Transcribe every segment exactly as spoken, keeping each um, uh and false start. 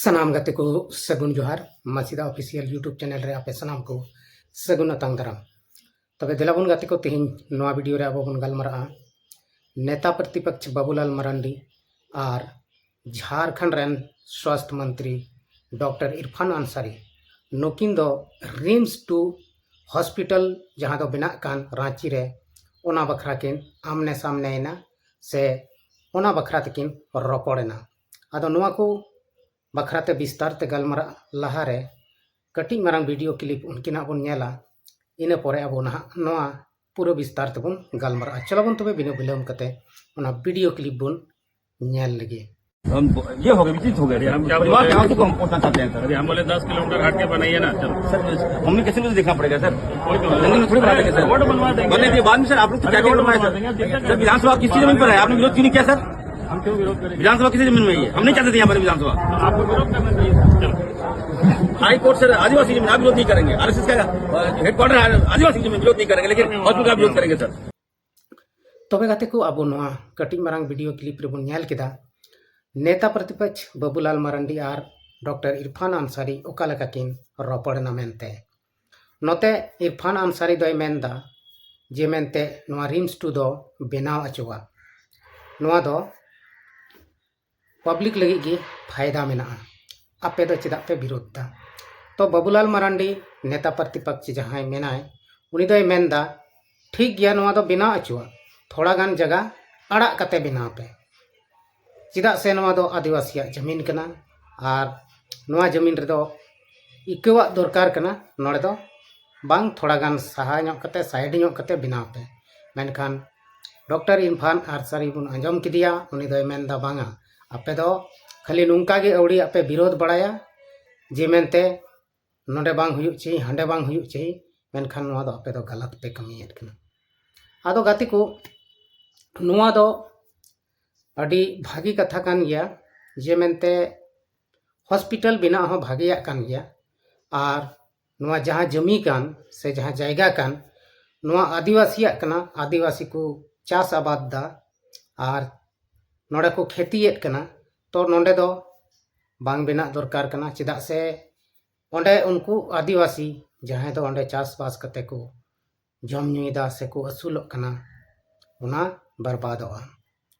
ᱥᱟᱱᱟᱢ ᱜᱟᱛᱮ ᱠᱚ ᱥᱟᱹᱜᱩᱱ ᱡᱚᱦᱟᱨ᱾ ᱢᱟᱹᱥᱤᱫᱟ ᱚᱯᱷᱤᱥᱤᱭᱟᱞ YouTube ᱪᱮᱱᱮᱞ ᱨᱮ ᱟᱯᱮ ᱥᱟᱱᱟᱢ ᱠᱚ ᱥᱟᱹᱜᱩᱱ ᱟᱛᱟᱝ ᱫᱟᱨᱟᱢ᱾ ᱛᱚᱵᱮ ᱫᱮᱞᱟ ᱵᱚᱱ ᱜᱟᱛᱮ ᱠᱚ, ᱛᱮᱦᱮᱧ ᱱᱚᱣᱟ ᱵᱷᱤᱰᱤᱭᱳ ᱨᱮ ᱟᱵᱚ ᱵᱚᱱ ᱜᱟᱞᱢᱟᱨᱟᱜᱼᱟ ᱱᱮᱛᱟ ᱯᱨᱚᱛᱤᱯᱚᱠᱷ ᱵᱟᱵᱩᱞᱟᱞ ᱢᱟᱨᱟᱱᱰᱤ ᱟᱨ ᱡᱷᱟᱲᱠᱷᱚᱸᱰ ᱨᱮᱱ ᱥᱣᱟᱥᱛᱷ ᱢᱚᱱᱛᱨᱤ ᱰᱚᱠᱴᱚᱨ ᱤᱨᱯᱷᱟᱱ ᱟᱱᱥᱟᱨᱤ, ᱱᱩᱠᱤᱱ ᱫᱚ ᱨᱤᱢᱥ ᱴᱩ ᱦᱚᱥᱯᱤᱴᱟᱞ ᱡᱟᱦᱟᱸ ᱫᱚ ᱵᱮᱱᱟᱜ ᱠᱟᱱ ᱨᱟᱸᱪᱤ ᱨᱮ, ᱚᱱᱟ ᱵᱟᱠᱷᱨᱟ ᱠᱤᱱ ᱟᱢᱱᱮ ᱥᱟᱢᱱᱮᱭᱮᱱᱟ ᱥᱮ ᱚᱱᱟ ᱵᱟᱠᱷᱨᱟ ᱛᱮᱠᱤᱱ ᱨᱚᱯᱚᱲᱮᱱᱟ᱾ ᱟᱫᱚ ᱱᱚᱣᱟ ᱠᱚ ᱵᱟᱠᱷᱨᱟ ᱛᱮ ᱵᱤᱥᱛᱟᱨ ᱛᱮ ᱜᱟᱞᱢᱟᱨᱟᱜ ᱞᱟᱦᱟᱨᱮ ᱠᱟᱹᱴᱤᱡ ᱢᱟᱨᱟᱝ ᱵᱷᱤᱰᱤᱭᱳ ᱠᱞᱤᱯ ᱩᱱᱠᱤᱱᱟᱜ ᱵᱚᱱ ᱧᱮᱞᱟ᱾ ᱤᱱᱟᱹ ᱯᱚᱨᱮ ᱟᱵᱚ ᱱᱟᱦᱟᱜ ᱱᱚᱣᱟ ᱯᱩᱨᱟᱹ ᱵᱤᱥᱛᱟᱨ ᱛᱮᱵᱚᱱ ᱜᱟᱞᱢᱟᱨᱟᱜᱼᱟ᱾ ᱪᱚᱞᱚ ᱵᱚᱱ ᱛᱚᱵᱮ ᱵᱤᱱᱟᱹ ᱵᱤᱞᱚᱢ ᱠᱟᱛᱮ ᱚᱱᱟ ᱵᱷᱤᱰᱤᱭᱳ ᱠᱞᱤᱯ ᱵᱚᱱ ᱧᱮᱞ ᱞᱮᱜᱮ᱾ हम ये हो गए, विचलित हो गए सर। हम क्या परिवार बोल रहे के हैं? आंसू को हम पहुंचना चाहते हैं सर। अरे, हम बोले दस किलोमीटर हट के बनाइए ना, चलो। सर, कम्युनिकेशन भी देखना पड़ेगा सर। कोई प्रॉब्लम जंगल में थोड़ी बना देंगे सर। रोड बनवा देंगे। बनने के बाद में सर आप लोग तो अरे, क्या क्या रोड करना है बनवा सर? देंगे। जब विधानसभा किसी जमीन पर है, आपने विरोध क्यों नहीं किया सर? हम क्यों विरोध करेंगे? विधानसभा किसी जमीन में ही है, हम नहीं चाहते थे यहाँ पर विधानसभा। आपको विरोध करना चाहिए सर। चलो। हाई कोर्ट सर आदिवासी जमीन, आप विरोध नहीं करेंगे। आरएसएस का हेडक्वार्टर है आदिवासी जमीन, विरोध नहीं करेंगे, लेकिन हॉस्पिटल का विरोध करेंगे सर। ᱛᱚᱵᱮ ᱜᱟᱛᱮ ᱠᱚ, ᱟᱵᱚ ᱱᱚᱣᱟ ᱠᱟᱹᱴᱤᱡ ᱢᱟᱨᱟᱝ ᱵᱷᱤᱰᱤᱭᱳ ᱠᱞᱤᱯ ᱨᱮᱵᱚᱱ ᱧᱮᱞ ᱠᱮᱫᱟ ᱱᱮᱛᱟ ᱯᱨᱚᱛᱤᱯᱚᱠᱷ ᱵᱟᱵᱩᱞᱟᱞ ᱢᱟᱨᱟᱱᱰᱤ ᱟᱨ ᱰᱚᱠᱴᱚᱨ ᱤᱨᱯᱷᱟᱱ ᱟᱱᱥᱟᱨᱤ ᱚᱠᱟ ᱞᱮᱠᱟ ᱠᱤᱱ ᱨᱚᱯᱚᱲ ᱮᱱᱟ ᱢᱮᱱᱛᱮ᱾ ᱱᱚᱛᱮ ᱤᱨᱯᱷᱟᱱ ᱟᱱᱥᱟᱨᱤ ᱫᱚᱭ ᱢᱮᱱᱫᱟ ᱡᱮ ᱢᱮᱱᱛᱮ ᱱᱚᱣᱟ ᱨᱤᱢᱥ ᱴᱩ ᱫᱚ ᱵᱮᱱᱟᱣ ᱚᱪᱚᱣᱟ, ᱱᱚᱣᱟ ᱫᱚ ᱯᱟᱵᱽᱞᱤᱠ ᱞᱟᱹᱜᱤᱫ ᱜᱮ ᱯᱷᱟᱭᱫᱟ ᱢᱮᱱᱟᱜᱼᱟ, ᱟᱯᱮ ᱫᱚ ᱪᱮᱫᱟᱜ ᱯᱮ ᱵᱤᱨᱳᱫᱷ ᱫᱟ? ᱛᱚ ᱵᱟᱵᱩᱞᱟᱞ ᱢᱟᱨᱟᱱᱰᱤ ᱱᱮᱛᱟ ᱯᱨᱚᱛᱤᱯᱚᱠᱷ ᱡᱟᱦᱟᱸᱭ ᱢᱮᱱᱟᱭ, ᱩᱱᱤ ᱫᱚᱭ ᱢᱮᱱᱫᱟ ᱴᱷᱤᱠ ᱜᱮᱭᱟ, ᱱᱚᱣᱟ ᱫᱚ ᱵᱮᱱᱟᱣ ᱚᱪᱚᱣᱟ, ᱛᱷᱚᱲᱟ ᱜᱟᱱ ᱡᱟᱭᱜᱟ ᱟᱲᱟᱜ ᱠᱟᱛᱮ ᱵᱮᱱᱟᱣ ᱯᱮ, ᱪᱮᱫᱟᱜ ᱥᱮ ᱱᱚᱣᱟ ᱫᱚ ᱟᱹᱫᱤᱵᱟᱹᱥᱤᱭᱟᱜ ᱡᱟᱹᱢᱤᱱ ᱠᱟᱱᱟ ᱟᱨ ᱱᱚᱣᱟ ᱡᱟᱹᱢᱤᱱ ᱨᱮᱫᱚ ᱤᱠᱟᱹᱣᱟᱜ ᱫᱚᱨᱠᱟᱨ ᱠᱟᱱᱟ, ᱱᱚᱰᱮ ᱫᱚ ᱵᱟᱝ, ᱛᱷᱚᱲᱟ ᱜᱟᱱ ᱥᱟᱦᱟ ᱧᱚᱜ ᱠᱟᱛᱮ, ᱥᱟᱭᱤᱰ ᱧᱚᱜ ᱠᱟᱛᱮ ᱵᱮᱱᱟᱣ ᱯᱮ᱾ ᱢᱮᱱᱠᱷᱟᱱ ᱰᱚᱠᱴᱚᱨ ᱤᱨᱯᱷᱟᱱ ᱟᱱᱥᱟᱨᱤ ᱵᱚᱱ ᱟᱸᱡᱚᱢ ᱠᱮᱫᱮᱭᱟ, ᱩᱱᱤ ᱫᱚᱭ ᱢᱮᱱᱫᱟ ᱵᱟᱝᱟ, ᱟᱯᱮ ᱫᱚ ᱠᱷᱟᱹᱞᱤ ᱱᱚᱝᱠᱟ ᱜᱮ ᱟᱹᱣᱲᱤᱭᱟᱜ ᱯᱮ ᱵᱤᱨᱳᱫᱷ ᱵᱟᱲᱟᱭᱟ ᱡᱮ ᱢᱮᱱᱛᱮ ᱱᱚᱰᱮ ᱵᱟᱝ ᱦᱩᱭᱩᱜ ᱪᱟᱹᱦᱤ, ᱦᱟᱸᱰᱮ ᱵᱟᱝ ᱦᱩᱭᱩᱜ ᱪᱟᱹᱦᱤ, ᱢᱮᱱᱠᱷᱟᱱ ᱱᱚᱣᱟ ᱫᱚ ᱟᱯᱮ ᱫᱚ ᱜᱟᱞᱟᱛ ᱯᱮ ᱠᱟᱹᱢᱤᱭᱮᱫ ᱠᱟᱱᱟ᱾ ᱟᱫᱚ ᱜᱟᱛᱮ ᱠᱚ, ᱱᱚᱣᱟ ᱫᱚ ᱟᱹᱰᱤ ᱵᱷᱟᱹᱜᱤ ᱠᱟᱛᱷᱟ ᱠᱟᱱ ᱜᱮᱭᱟ ᱡᱮ ᱢᱮᱱᱛᱮ ᱦᱚᱥᱯᱤᱴᱟᱞ ᱵᱮᱱᱟᱣ ᱦᱚᱸ ᱵᱷᱟᱹᱜᱤᱭᱟᱜ ᱠᱟᱱ ᱜᱮᱭᱟ, ᱟᱨ ᱱᱚᱣᱟ ᱡᱟᱦᱟᱸ ᱡᱚᱢᱤ ᱠᱟᱱ ᱥᱮ ᱡᱟᱦᱟᱸ ᱡᱟᱭᱜᱟ ᱠᱟᱱ, ᱱᱚᱣᱟ ᱟᱹᱫᱤᱵᱟᱹᱥᱤᱭᱟᱜ ᱠᱟᱱᱟ, ᱟᱹᱫᱤᱵᱟᱹᱥᱤ ᱠᱚ ᱪᱟᱥ ᱟᱵᱟᱫ ᱫᱟ ᱟᱨ ᱱᱚᱰᱮ ᱠᱚ ᱠᱷᱮᱛᱤᱭᱮᱫ ᱠᱟᱱᱟ, ᱛᱚ ᱱᱚᱰᱮ ᱫᱚ ᱵᱟᱝ ᱵᱮᱱᱟᱜ ᱫᱚᱨᱠᱟᱨ ᱠᱟᱱᱟ᱾ ᱪᱮᱫᱟᱜ ᱥᱮ ᱚᱸᱰᱮ ᱩᱱᱠᱩ ᱟᱹᱫᱤᱵᱟᱹᱥᱤ ᱡᱟᱦᱟᱸᱭ ᱫᱚ ᱚᱸᱰᱮ ᱪᱟᱥᱵᱟᱥ ᱠᱟᱛᱮ ᱠᱚ ᱡᱚᱢ ᱧᱩᱭᱮᱫᱟ ᱥᱮᱠᱚ ᱟᱹᱥᱩᱞᱚᱜ ᱠᱟᱱᱟ, ᱚᱱᱟ ᱵᱟᱨᱵᱟᱫᱚᱜᱼᱟ᱾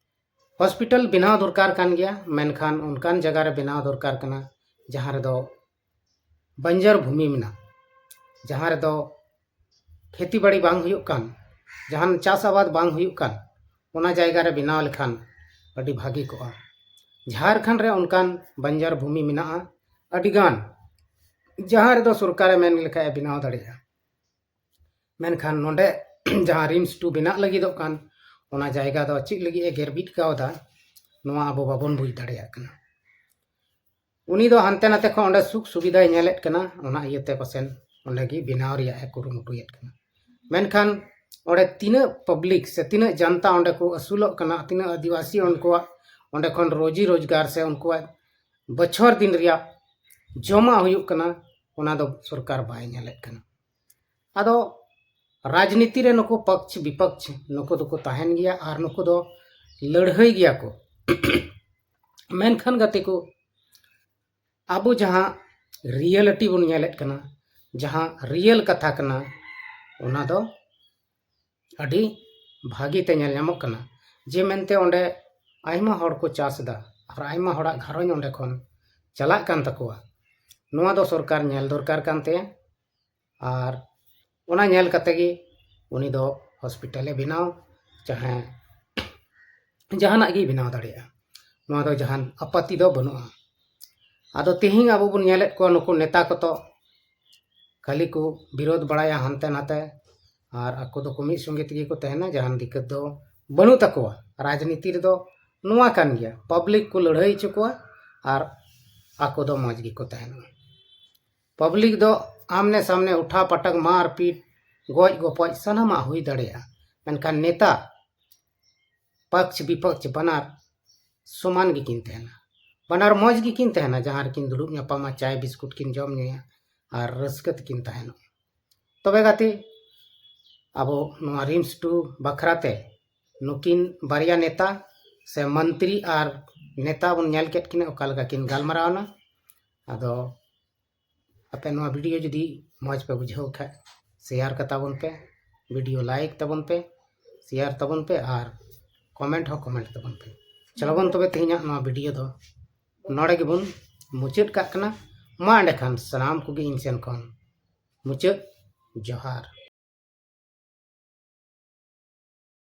ᱦᱚᱥᱯᱤᱴᱟᱞ ᱵᱮᱱᱟᱣ ᱫᱚᱨᱠᱟᱨ ᱠᱟᱱ ᱜᱮᱭᱟ, ᱢᱮᱱᱠᱷᱟᱱ ᱚᱱᱠᱟᱱ ᱡᱟᱭᱜᱟ ᱨᱮ ᱵᱮᱱᱟᱣ ᱫᱚᱨᱠᱟᱨ ᱠᱟᱱᱟ ᱡᱟᱦᱟᱸ ᱨᱮᱫᱚ ᱵᱟᱧᱡᱟᱨ ᱵᱷᱩᱢᱤ ᱢᱮᱱᱟᱜ, ᱡᱟᱦᱟᱸ ᱨᱮᱫᱚ ᱠᱷᱮᱛᱤ ᱵᱟᱲᱤ ᱵᱟᱝ ᱦᱩᱭᱩᱜ ᱠᱟᱱ, ᱡᱟᱦᱟᱱ ᱪᱟᱥ ᱟᱵᱟᱫ ᱵᱟᱝ ᱦᱩᱭᱩᱜ ᱠᱟᱱ, ᱚᱱᱟ ᱡᱟᱭᱜᱟ ᱨᱮ ᱵᱮᱱᱟᱣ ᱞᱮᱠᱷᱟᱱ ᱟᱹᱰᱤ ᱵᱷᱟᱹᱜᱤ ᱠᱚᱜᱼᱟ᱾ ᱡᱷᱟᱲᱠᱷᱚᱸᱰ ᱨᱮ ᱚᱱᱠᱟᱱ ᱵᱟᱧᱡᱟᱨ ᱵᱷᱩᱢᱤ ᱢᱮᱱᱟᱜᱼᱟ ᱟᱹᱰᱤᱜᱟᱱ, ᱡᱟᱦᱟᱸ ᱨᱮᱫᱚ ᱥᱚᱨᱠᱟᱨᱮ ᱢᱮᱱ ᱞᱮᱠᱷᱟᱡ ᱮ ᱵᱮᱱᱟᱣ ᱫᱟᱲᱮᱭᱟᱜᱼᱟ᱾ ᱢᱮᱱᱠᱷᱟᱱ ᱱᱚᱰᱮ ᱡᱟᱦᱟᱸ ᱨᱤᱢᱥ ᱴᱩ ᱵᱮᱱᱟᱜ ᱞᱟᱹᱜᱤᱫᱚᱜ ᱠᱟᱱ, ᱚᱱᱟ ᱡᱟᱭᱜᱟ ᱫᱚ ᱪᱮᱫ ᱞᱟᱹᱜᱤᱫ ᱮ ᱜᱮᱨ ᱵᱤᱫ ᱠᱟᱣᱫᱟ, ᱱᱚᱣᱟ ᱟᱵᱚ ᱵᱟᱵᱚᱱ ᱵᱩᱡᱽ ᱫᱟᱲᱮᱭᱟᱜ ᱠᱟᱱᱟ᱾ ᱩᱱᱤ ᱫᱚ ᱦᱟᱱᱛᱮ ᱱᱟᱛᱮ ᱠᱷᱚᱱ ᱚᱸᱰᱮ ᱥᱩᱠ ᱥᱩᱵᱤᱫᱷᱟᱭ ᱧᱮᱞᱮᱫ ᱠᱟᱱᱟ, ᱚᱱᱟ ᱤᱭᱟᱹᱛᱮ ᱯᱟᱥᱮᱱ ᱚᱸᱰᱮ ᱜᱮ ᱵᱮᱱᱟᱣ ᱨᱮᱭᱟᱜ ᱮ ᱠᱩᱨᱩᱢᱩᱴᱩᱭᱮᱫ ᱠᱟᱱᱟ᱾ ᱢᱮᱱᱠᱷᱟᱱ ᱚᱸᱰᱮ ᱛᱤᱱᱟᱹᱜ ᱯᱟᱵᱽᱞᱤᱠ ᱥᱮ ᱛᱤᱱᱟᱹᱜ ᱡᱟᱱᱛᱟ ᱚᱸᱰᱮ ᱠᱚ ᱟᱹᱥᱩᱞᱚᱜ ᱠᱟᱱᱟ, ᱛᱤᱱᱟᱹᱜ ᱟᱹᱫᱤᱵᱟᱹᱥᱤ ᱩᱱᱠᱩᱣᱟᱜ ᱚᱸᱰᱮ ᱠᱷᱚᱱ ᱨᱳᱡᱤ ᱨᱳᱡᱽᱜᱟᱨ ᱥᱮ ᱩᱱᱠᱩᱣᱟᱜ ᱵᱚᱪᱷᱚᱨ ᱫᱤᱱ ᱨᱮᱭᱟᱜ ᱡᱚᱢᱟᱜ ᱦᱩᱭᱩᱜ ᱠᱟᱱᱟ, ᱚᱱᱟ ᱫᱚ ᱥᱚᱨᱠᱟᱨ ᱵᱟᱭ ᱧᱮᱞᱮᱫ ᱠᱟᱱᱟ᱾ ᱟᱫᱚ ᱨᱟᱡᱽᱱᱤᱛᱤ ᱨᱮ ᱱᱩᱠᱩ ᱯᱚᱠᱪᱷ ᱵᱤᱯᱚᱠᱪᱷ ᱱᱩᱠᱩ ᱫᱚᱠᱚ ᱛᱟᱦᱮᱱ ᱜᱮᱭᱟ ᱟᱨ ᱱᱩᱠᱩ ᱫᱚ ᱞᱟᱹᱲᱦᱟᱹᱭ ᱜᱮᱭᱟ ᱠᱚ᱾ ᱢᱮᱱᱠᱷᱟᱱ ᱜᱟᱛᱮ ᱠᱚ, ᱟᱵᱚ ᱡᱟᱦᱟᱸ ᱨᱤᱭᱮᱞᱤᱴᱤ ᱵᱚᱱ ᱧᱮᱞᱮᱫ ᱠᱟᱱᱟ, ᱡᱟᱦᱟᱸ ᱨᱤᱭᱮᱞ ᱠᱟᱛᱷᱟ ᱠᱟᱱᱟ, ᱚᱱᱟ ᱫᱚ ᱟᱹᱰᱤ ᱵᱷᱟᱹᱜᱤ ᱛᱮ ᱧᱮᱞ ᱧᱟᱢᱚᱜ ᱠᱟᱱᱟ᱾ ᱡᱮ ᱢᱮᱱᱛᱮ ᱚᱸᱰᱮ ᱟᱭᱢᱟ ᱦᱚᱲ ᱠᱚ ᱪᱟᱥ ᱮᱫᱟ ᱟᱨ ᱟᱭᱢᱟ ᱦᱚᱲᱟᱜ ᱜᱷᱟᱨᱚᱸᱡᱽ ᱚᱸᱰᱮ ᱠᱷᱚᱱ ᱪᱟᱞᱟᱜ ᱠᱟᱱ ᱛᱟᱠᱚᱣᱟ, ᱱᱚᱣᱟ ᱫᱚ ᱥᱚᱨᱠᱟᱨ ᱧᱮᱞ ᱫᱚᱨᱠᱟᱨ ᱠᱟᱱ ᱛᱟᱭᱟ᱾ ᱟᱨ ᱚᱱᱟ ᱧᱮᱞ ᱠᱟᱛᱮ ᱜᱮ ᱩᱱᱤ ᱫᱚ ᱦᱚᱥᱯᱤᱴᱟᱞᱮ ᱵᱮᱱᱟᱣ, ᱪᱟᱦᱮ ᱡᱟᱦᱟᱱᱟᱜ ᱜᱮᱭ ᱵᱮᱱᱟᱣ ᱫᱟᱲᱮᱭᱟᱜᱼᱟ᱾ ᱱᱚᱣᱟ ᱫᱚ ᱡᱟᱦᱟᱱ ᱟᱯᱟᱛᱤ ᱫᱚ ᱵᱟᱹᱱᱩᱜᱼᱟ᱾ ᱟᱫᱚ ᱛᱮᱦᱮᱧ ᱟᱵᱚ ᱵᱚᱱ ᱧᱮᱞᱮᱫ ᱠᱚᱣᱟ, ᱱᱩᱠᱩ ᱱᱮᱛᱟ ᱠᱚᱫᱚ ᱠᱷᱟᱹᱞᱤ ᱠᱚ ᱵᱤᱨᱳᱫᱷ ᱵᱟᱲᱟᱭᱟ ᱦᱟᱱᱛᱮ ᱱᱟᱛᱮ, ᱟᱨ ᱟᱠᱚ ᱫᱚᱠᱚ ᱢᱤᱫ ᱥᱚᱸᱜᱮ ᱛᱮᱜᱮ ᱠᱚ ᱛᱟᱦᱮᱱᱟ, ᱡᱟᱦᱟᱱ ᱫᱤᱠᱠᱟᱹᱛ ᱫᱚ ᱵᱟᱹᱱᱩᱜ ᱛᱟᱠᱚᱣᱟ᱾ ᱨᱟᱡᱽᱱᱤᱛᱤ ᱨᱮᱫᱚ ᱱᱚᱣᱟ ᱠᱟᱱ ᱜᱮᱭᱟ, ᱯᱟᱵᱽᱞᱤᱠ ᱠᱚ ᱞᱟᱹᱲᱦᱟᱹᱭ ᱦᱚᱪᱚ ᱠᱚᱣᱟ ᱟᱨ ᱟᱠᱚ ᱫᱚ ᱢᱚᱡᱽ ᱜᱮᱠᱚ ᱛᱟᱦᱮᱱᱟ᱾ ᱯᱟᱵᱽᱞᱤᱠ ᱫᱚ ᱟᱢᱱᱮ ᱥᱟᱢᱱᱮ ᱩᱴᱷᱟ ᱯᱟᱴᱟᱠ, ᱢᱟᱨᱯᱤᱴ, ᱜᱚᱡ ᱜᱚᱯᱚᱡ ᱥᱟᱱᱟᱢᱟᱜ ᱦᱩᱭ ᱫᱟᱲᱮᱭᱟᱜᱼᱟ, ᱢᱮᱱᱠᱷᱟᱱ ᱱᱮᱛᱟ ᱯᱚᱠᱪᱷ ᱵᱤᱯᱚᱠᱪᱷ ᱵᱟᱱᱟᱨ ᱥᱚᱢᱟᱱ ᱜᱮᱠᱤᱱ ᱛᱟᱦᱮᱱᱟ, ᱵᱟᱱᱟᱨ ᱢᱚᱡᱽ ᱜᱮᱠᱤᱱ ᱛᱟᱦᱮᱱᱟ, ᱡᱟᱦᱟᱸ ᱨᱮᱠᱤᱱ ᱫᱩᱲᱩᱵ ᱧᱟᱯᱟᱢᱟ, ᱪᱟᱭ ᱵᱤᱥᱠᱩᱴ ᱠᱤᱱ ᱡᱚᱢ ᱧᱩᱭᱟ ᱟᱨ ᱨᱟᱹᱥᱠᱟᱹ ᱛᱮᱠᱤᱱ ᱛᱟᱦᱮᱱᱚᱜᱼᱟ᱾ ᱛᱚᱵᱮ ᱜᱟᱛᱮ, ᱟᱵᱚ ᱱᱚᱣᱟ ᱨᱤᱢᱥ ᱴᱩ ᱵᱟᱠᱷᱨᱟ ᱛᱮ ᱱᱩᱠᱤᱱ ᱵᱟᱨᱭᱟ ᱱᱮᱛᱟ ᱥᱮ ᱢᱚᱱᱛᱨᱤ ᱟᱨ ᱱᱮᱛᱟ ᱵᱚᱱ ᱧᱮᱞ ᱠᱮᱫ ᱠᱤᱱᱟ ᱚᱠᱟ ᱞᱮᱠᱟ ᱠᱤᱱ ᱜᱟᱞᱢᱟᱨᱟᱣ ᱮᱱᱟ᱾ ᱟᱫᱚ ᱟᱯᱮ ᱱᱚᱣᱟ ᱵᱷᱤᱰᱤᱭᱳ ᱡᱩᱫᱤ ᱢᱚᱡᱽ ᱯᱮ ᱵᱩᱡᱷᱟᱹᱣ ᱠᱷᱟᱡ, ᱥᱮᱭᱟᱨ ᱠᱟᱛᱟ ᱵᱚᱱ ᱯᱮ, ᱵᱷᱤᱰᱤᱭᱳ ᱞᱟᱭᱤᱠ ᱛᱟᱵᱚᱱ ᱯᱮ, ᱥᱮᱭᱟᱨ ᱛᱟᱵᱚᱱ ᱯᱮ ᱟᱨ ᱠᱚᱢᱮᱱᱴ ᱦᱚᱸ ᱠᱚᱢᱮᱱᱴ ᱛᱟᱵᱚᱱ ᱯᱮ᱾ ᱪᱚᱞᱚ ᱵᱚᱱ ᱛᱚᱵᱮ ᱛᱮᱦᱮᱧᱟᱜ ᱱᱚᱣᱟ ᱵᱷᱤᱰᱤᱭᱳ ᱫᱚ ᱱᱚᱰᱮ ᱜᱮᱵᱚᱱ ᱢᱩᱪᱟᱹᱫ ᱠᱟᱜ ᱠᱟᱱᱟ᱾ ᱢᱟ ᱮᱸᱰᱮᱠᱷᱟᱱ ᱥᱟᱱᱟᱢ ᱠᱚᱜᱮ ᱤᱧ ᱥᱮᱱ ᱠᱷᱚᱱ ᱢᱩᱪᱟᱹᱫ ᱡᱚᱦᱟᱨ᱾